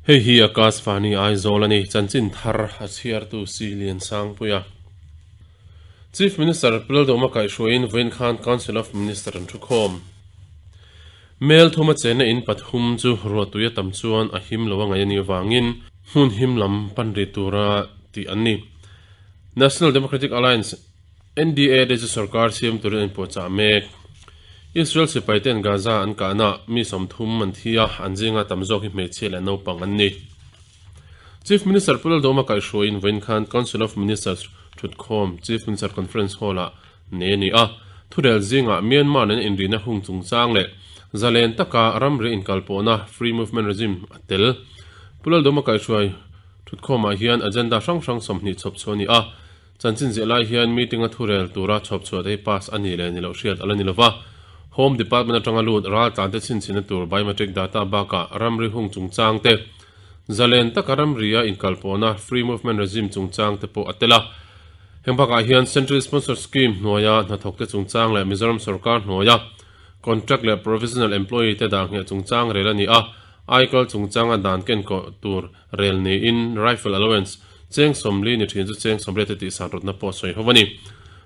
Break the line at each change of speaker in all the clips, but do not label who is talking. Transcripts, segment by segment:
Hei hi Akashvani Aizawl a ni, chanchin thar a chhiartu Si Liansangpuia. Chief Minister Pildawma kaihhruaiin vawiin khan Council of Minister an thukhawm. Mel thuma chenna in pathum chu ruahtui a tam chuan a him lo a ngaih a nih avangin hmun him lam pan rih tura tih an ni. National Democratic Alliance, NDA, te chu sorkar siam turin an inpuahchah mek. Israel sipai ten Gaza an kahna mi 30 an thi a, an zinga tam zawk hi hmeichhia leh naupang an ni. Chief Minister Pu Lalduhoma kaihhruaiin vawiin khan Council of Ministers thutkhawm Chief Minister Conference Hall-ah nei a ni a. Thurel zingah Myanmar nena inrihna hung chungchang leh zalen taka ramri inkalpawhna Free Movement Regime a tel. Pu Lalduhoma kaihhruai thutkhawmah hian agenda hrang hrang 20 chhawp chhuah a ni a. Chanchin ziah lai hian meeting-a thurel tura chhawp chhuah te hi pass a nih leh ni loh hriat a la ni lova. Home Department atanga lut raltlante chhinchhinna tur biometric data bakah ramri hung chungchang te, Zalen taka ramria inkalpawhna Free Movement Regime chungchang te pawh a tel a. Heng bakah hian Central Sponsor Scheme hnuaia hnathawkte chungchang leh Mizoram sorkar hnuaia Contract leh Provisional Employee te dah ngheh chungchang rel a ni a, aikal chungchanga dan kenkawh tur rel niin Rifle Allowance cheng 40 ni thin chu cheng 80 te tihsan rawtna pawh sawi ho a ni.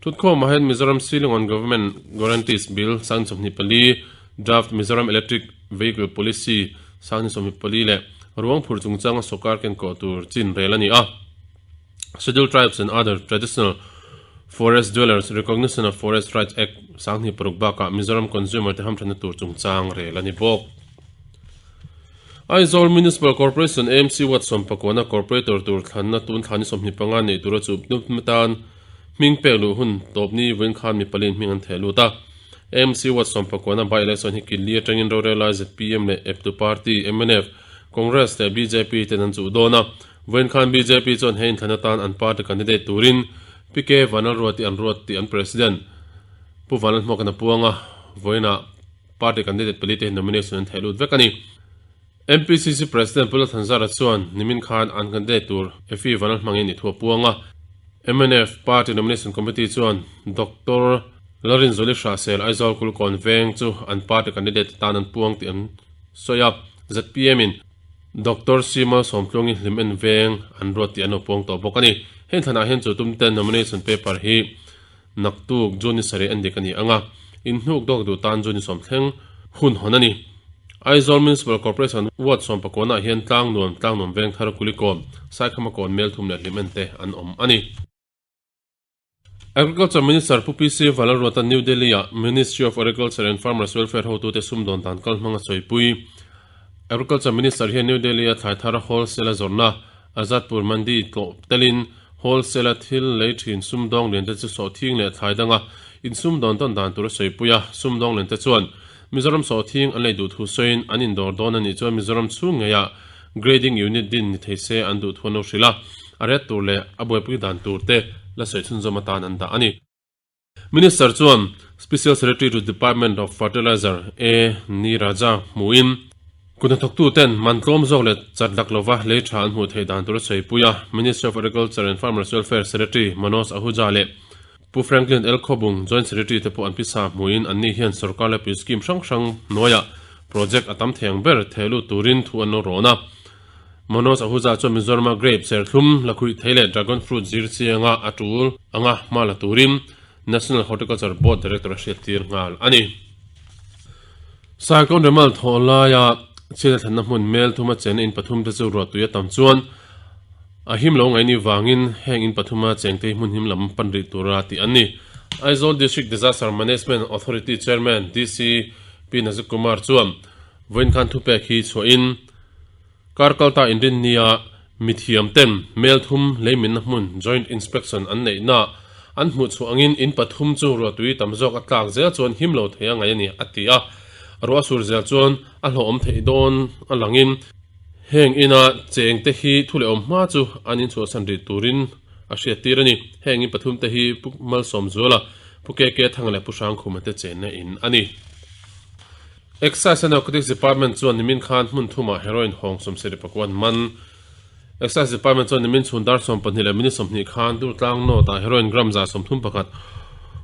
Thutkhawmah hian Mizoram Ceiling on Government Guarantees Bill 2024, Draft Mizoram Electric Vehicle Policy 2024 leh ruang phur chungchanga sawrkar kenkawh tur chin rel a ni a. Scheduled Tribes and Other Traditional Forest Dwellers Recognition of Forest Rights Act 2006 bakah Mizoram Consumer te hamthanna tur chungchang rel a ni bawk. Aizawl Municipal Corporation, AMC, Ward 19 Corporator tur thlanna tun thla ni 25 neih tura chup hnup tan hming pek luh hun tawpni vawiin khan mi paliin hming an theh lut a. AMC Ward 19 by election hi Killi atangin rorel lai zpm leh eptu party mnf, Congress leh bjp ten an chuh dawn a. Vawiin khan bjp chuan he inthlan atan an party candidate turin PK Vanlalruati an ruat tih an president Pu Vanlalhmuaka'n a puang a, vawiinah Party candidate pali te hi nomination an theh lut vek a ni. MPCC President Pu Lalthanzara chuan nimin khan an candidate tur Effie Vanal hmangin i thu a puang a. Mnf Party Nomination Committee chuan Doctor Lalrinzuli Hrahsel Aizawl Kulkawn Veng chu an party candidate atan an puang tih an sawi a. Zpm in Doctor Sima Sawmtluangi Hlim En Veng an ruat tih an lo puang tawh bawk a ni. Heng thlanah hian chu tum ten nomination paper hi Naktuk June ni sarih an dik a ni ang a, inhnuk dawk duh tan June ni sawm thleng hun hawn a ni. Aizawl Municipal Corporation Ward 19 ah hian Tlangnuam, Tlangnuam Vengthar, Kulikawn, Saikhama kawn Melthum leh Hlim en te an awm a ni. Agriculture Minister Pu PC Valalruata New Delhi ah Ministry of Agriculture and Farmers Welfare hotute sumdawn dan kal hmang a sawipui. Agriculture Minister hian New Delhi a thlai thar wholesale a zawrhna Azadpur Mandi tlawh telin wholesale a thil lei thin sumdawng lian te chu sawhthing leh thlai danga insumdawn tawn dan tur a sawipui a, sumdawng lian te chuan Mizoram sawhthing an lei duh thu sawiin an indawr dawn a nih chuan Mizoram chhung ngeiah grading unit din ni thei se an duh thu an lo hrilh a, a ret tur leh a buaipui dan tur te la sawi chhunzawm atan an dah a ni. Minister chuan Special Secretary to Department of Fertilizer A Niraja hmuhin kut hnathawktu ten man tlawm zawk leh chat lak lova lei tha an hmuh theih dan tur a sawipui a. Ministry of Agriculture and Farmers Welfare Secretary Manoj Ahuja leh Pu Franklin L Khawbung Joint Secretary te pawh an pisa hmuhin anni hian sorkar leh pui scheme hrang hrang hnuaiah project a tam thei ang ber theh lut turin thu an lo rawn a. Manoj Ahuja chuan Mizorama grape serthlum, lakhuih thei leh dragon fruit zir chianga a tul anga hma la turin National Horticulture Board Director a hriattir nghal a ni. Cyclone Remal thawh laia chhiatna thlenna hmun mel thuma chenna in pathum te chu ruahtui a tam chuan a him lo ngaih ni vangin heng in pathuma chengte hi hmun him lam pan rih tura tih an ni. Aizawl District Disaster Management Authority Chairman DC P Nazik Kumar chuan vawiin khan thupek hi chhuahin Kar kalta inrinnia mithiam ten mel thum leiminna hmun joint inspection an neihna an hmuh chhuah angin in pathum chu ruahtui tam zawk a tlak zel chuan him lo thei a ngaih a ni a ti a. Ruah sur zel chuan a hlawhawm theih dawn a langin heng ina cheng te hi thu leh awm hma chu an inchhuahsan rih turin a hriattir a ni. Heng in pathum te hi Pu Malsawmzuala, Pu KK Thanga leh Pu Hrangkhuma te chenna in a ni. Excise and Narcotics Department chuan nimin khan hmun thumah heroin hawng 74 man. Excise Department chuan nimin chhun dar 12 leh minute 20 khan Durtlang North ah heroin gram 131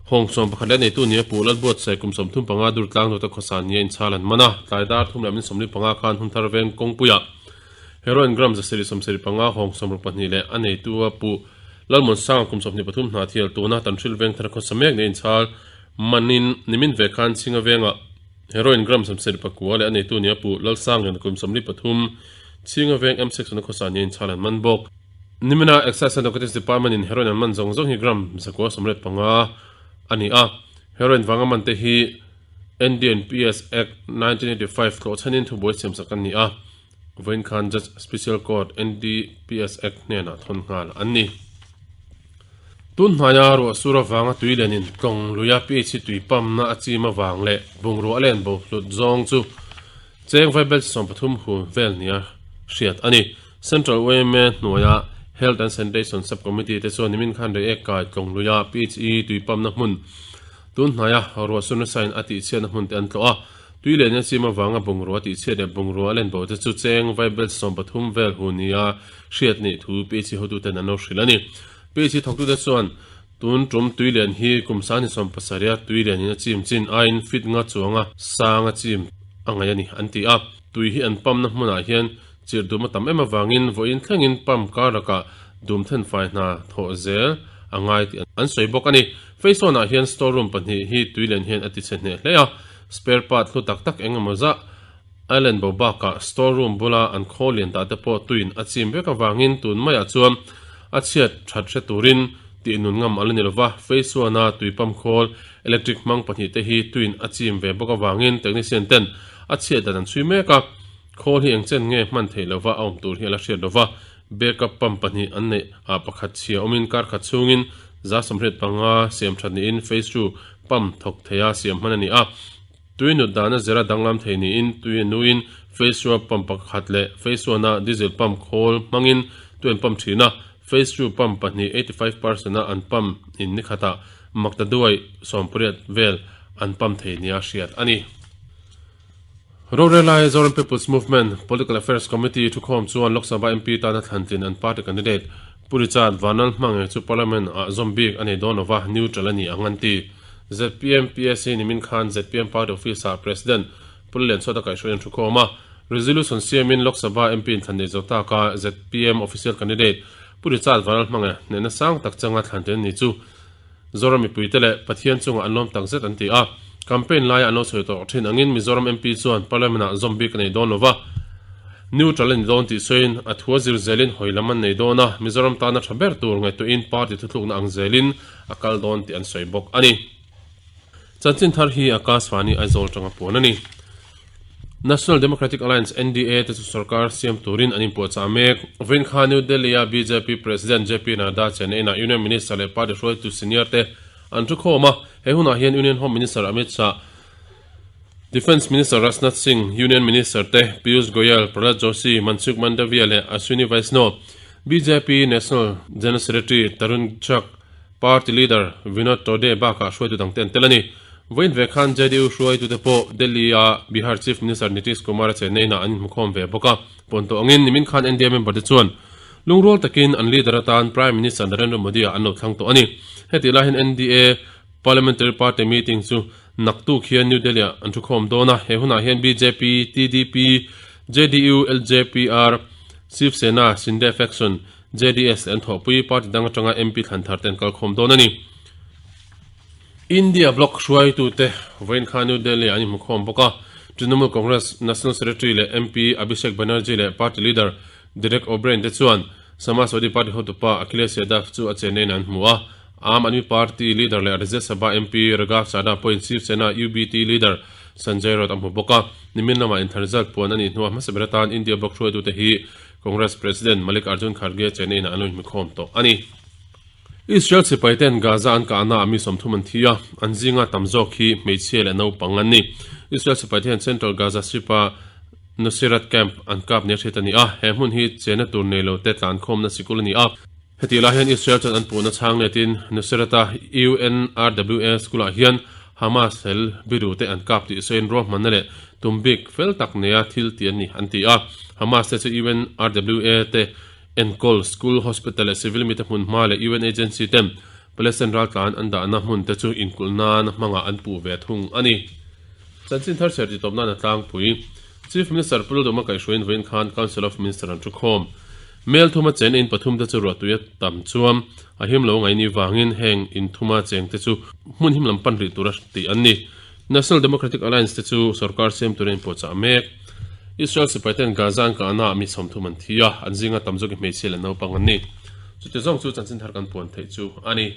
hawng 11 leh neitu nia Pu Lalbuatsaih kum 35 Durtlang North a khawsa nia inchhal an man a. Tlai dar 3 leh minute 45 khan Hunthar Veng kawngpuiah. Heroin gram 775 hawng 62 leh a neitu a puh Lalmuansanga kum 23 hna thial tuna Tanhril Vengthar khawsa mek nei inchhal manin nimin ve khan Chhinga Vengah Heroin gram 74 leh a neitu nia puh Lalsangliana kum 43 Chhinga Veng M section a khawsa nia inchhal an man bawk. Nimina Excise and Narcotics Department in heroin an man zawng zawng hi gram 195 a ni a, heroin vanga man te hi NDNPS Act 1985 tlawh chhanin thubuai siamsak an ni a, vawiin khan Judge Special Court NDPS Act hnenah thawn nghal an ni. Tun hnaia ruah sur avanga tui lenin tlawng luia PHC tui pump-na a chim avang leh bungrua a len bo hlut zawng chu cheng vaibel chi 13 hu vel nia hriat a ni. Central yma hnuaia Health and Sanitation Sub-Committee te chuan nimin khan rei ek kai tlawng luia PHE tui pump-na hmun Tun hnaia ruah sur nasain a tihchhiatna hmun te an tlawh a, tui leh nia chim avanga bungrua tihchhiat leh bungrua a len bo te chu cheng vaibel 13 vel hu nia hriat nih thu PHC hotuten an lo hrilh a ni. PHC thawktute chuan tun tum tui lian hi kum 27 a tui lianin a chim chin aiin fit nga chuanga sang a chim a ngaih a ni an ti a. Tui hi an pump na hmunah hian chirh dum a tam em avangin vawiin thlengin pump kar lakah dum thenfai hna thawh zel a ngai tih an sawi bawk a ni. Phase one ah hian store room pahnih hi tui len hian a ti chhe hneh hle a, spare part hlu tak tak eng emaw zah island bo bakah store room bula an khawl lian tah te pawh tuiin a chim vek avangin tun maiah chuan a chhiat that hre turin tih nun ngam a la ni lova, phase one a tui pump khawl electric hmang pahnih te hi tuiin a chim ve bawk avangin technician ten a chhiat dan an chhui mek a, khawl hi engchen nge hman theih lova a awm tur hi a la hriat lova. Backup pump pahnih an neih ah pakhat chhia awmin kar khat chhungin 75 siam that niin phase two pump thawk theia siam hman a ni a. Tui nut dana zira danglam thei niin tui a nuin phase two pump pakhat leh phase one a diesel pump khawl hmangin tui an pump thin a. Phase two pump pahnih 85 percent a an pump in ni khatah maktaduai 80 vel an pump thei nia hriat a ni. Rorelai Zoram People's Movement Political Affairs Committee thukhawm chuan Lok Sabha MP tana thlantlin an party candidate Pu Richard Vanlal Hmangaih chu Parliament ah zawm bik a nei dawn lova neutral a ni ang an ti. Zpm PAC nimin khan zpm party office ah President Pu Lianchhuata kaihhruaiin an thukhawm a, resolution siamin Lok Sabha MP inthlan nei zo taka zpm official candidate Pu Richard Vanlal Hmangaih hnehna sang tak changa thlantlin a ni chu Zoram mipuite leh Pathian chungah an lawm takzet an ti a, campaign laia an lo sawi tawh thin angin Mizoram MP chuan Parliament-ah zawm bik a nei dawn lova, neutral a ni dawn tih sawiin a thu a zir zelin hawi lam an nei dawn a, Mizoram tana tha ber tur ngaihtuahin party thuthlukna ang zelin a kal dawn tih an sawi bawk a ni. Chanchin thar hi Akashvani Aizawl tanga puan a ni. National Democratic Alliance, NDA, te chu sorkar siam turin an inpuahchah mek. Vawiin kha New Delhi-a bjp President JP Nadda chen inah Union Minister leh party hruaitu senior te an thukhawm a. He hunah hian Union Home Minister Amit Shah, Defence Minister Rajnath Singh, Union Minister te Piyush Goyal, Prahlad Joshi, Mansukh Mandaviya leh Ashwini Vaishnaw, bjp National General Secretary Tarun Chugh, Party leader Vinod Tawde bakah hruaitu dangte an tel a ni. Vawiin ve khan JDU hruaitute pawh Delhi-a Bihar Chief Minister Nitish Kumar-a chenna inah an inhmukhawm ve bawk a. Pawn tawh angin nimin khan NDA member te chuan lungrual takin an leader atan Prime Minister Narendra Modi-a an lo thlang tawh a ni. Hetih lai hian NDA Parliamentary Party meeting chu naktuk hian New Delhi-ah an thukhawm dawn a. He hunah hian bjp, TDP, JDU, LJPR, Shiv Sena, Shinde Faction, JDS an thawhpui party dang atanga MP thlan thar te an kalkhawm dawn a ni. India bloc hruaitute vawiin khan New Delhi ah an inhmukhawm bawk a, Trinamool Congress National Secretary leh MP Abhishek Banerjee leh party leader Derek O'Brien te chuan Samajwadi Party hotupa Akhilesh Yadav chu a chenna in an hmu a. Aam Aadmi Party leader leh Rajya Sabha MP Raghav Chadha pawhin Shiv Sena UBT leader Sanjay Raut a hmu bawk a. Nimin lamah inthlan result puan a nih hnuah hmasa ber atan India bloc hruaitute hi Congress President Mallikarjun Kharge chena inah an lo inhmukhawm tawh a ni. Israel sipai ten Gaza an kahna ah mi 30 an thi a, an zinga tam zawk hi hmeichhia leh naupang an ni. Israel sipai te hian Central Gaza Strip-a Nuseirat Camp an kap nia hriat a ni a, he hmun hi chena tur nei lo te tlankhawmna sikul a ni a. Hetih lai hian Israel chuan an puhna chhang letin Nuseirat-a UNRWA school-ah hian Hamas hel biru te an kap tih sawiin ruahmanna leh tum bik fel tak neia thil ti an ni an ti a. Hamas te chu UNRWA te enkawl school, hospital leh civil mite hmun hma leh UN agency ten Palestine raltlan an dahna hmun te chu inkulh nan hmangah an puh ve thung a ni. Chanchin thar chher titawp nan a tlangpui. Chief Minister Pu Lalduhma kaihhruaiin vawiin khan Council of Minister an thukhawm. Mel thuma chen in pathum te chu ruahtui a tam chuam a him lo ngaih ni vangin heng in thuma cheng te chu hmun him lam pan rih tura tih an ni. National Democratic Alliance te chu sorkar siam turin inpuahchah mek. Israel sipai ten Gaza an kahna ah mi 30 an thi a, an zinga tam zawk hi hmeichhia leh naupang an ni. Chuti zawng chu chanchin thar kan puan theih chu a ni.